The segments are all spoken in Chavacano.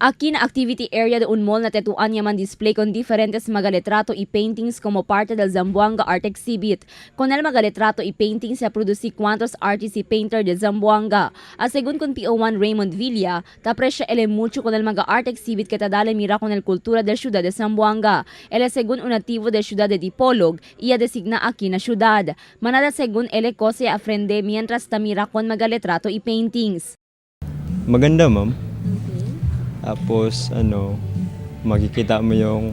Aquí na activity area de un mall na tetuan yaman display con diferentes mga letrato y paintings como parte del Zamboanga Art Exhibit. Con el mga letrato y paintings se produci cuantos artists y painter de Zamboanga. A según con PO1 Raymond Villa, ta aprecia ele mucho con el mga art exhibit que tadale mira con el cultura del ciudad de Zamboanga. Ele según un nativo de ciudad de Dipolog, iya designa aquí na ciudad. Manada según ele kose aprende mientras ta mira con mga letrato y paintings. Maganda, ma'am. Tapos, ano, makikita mo yung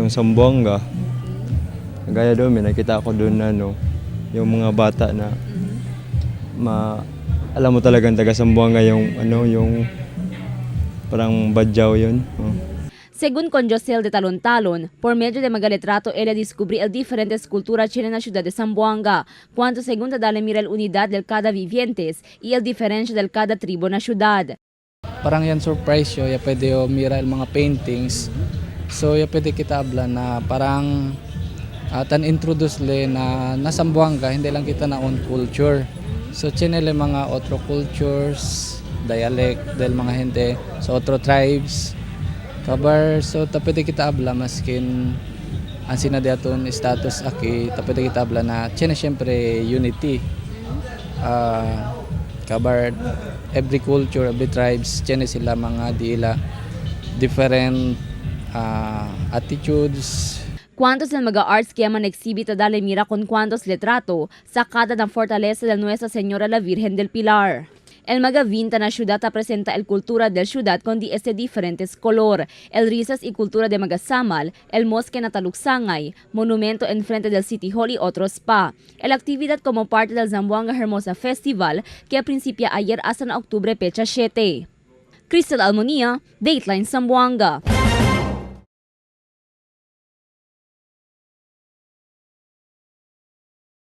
Zamboanga. Gaya doon, may nakita ko doon na, ano, yung mga bata na alam mo talagang taga Zamboanga yung, ano, yung parang Badjao yun. Oh. Según con Josel de Talon-Talon, por medio de mga letrato ella descubrí el diferentes culturas chile na ciudad de Zamboanga, cuanto según dale mira el unidad del cada vivientes y el diferencia del cada tribo na ciudad. Parang yan surprise yo, ya pwede yo mira el mga paintings. So ya pwede kita habla na parang tan introduce le na na Zamboanga hindi lang kita na own culture. So chinele mga otro cultures, dialect del mga gente sa otro tribes. Kabar so ta pwede kita habla maskin ang sinadi aton status aki ta pwede kita habla na chine syempre unity. Kabar every culture, every tribes, tiene sila mga dila different attitudes. Cuantos del mga arts que man exhibit a dale mira con cuantos letrato sacada ng fortaleza del Nuestra Señora la Virgen del Pilar. El mga vinta na ciudad presenta el cultura del ciudad con di este diferentes color, el risas y cultura de mga samal, el mosque na taluksangay, monumento en frente del City Hall y otros pa. El actividad como parte del Zamboanga Hermosa Festival que principia ayer hasta en octubre fecha 7. Crystal Almonia, Dateline Zamboanga.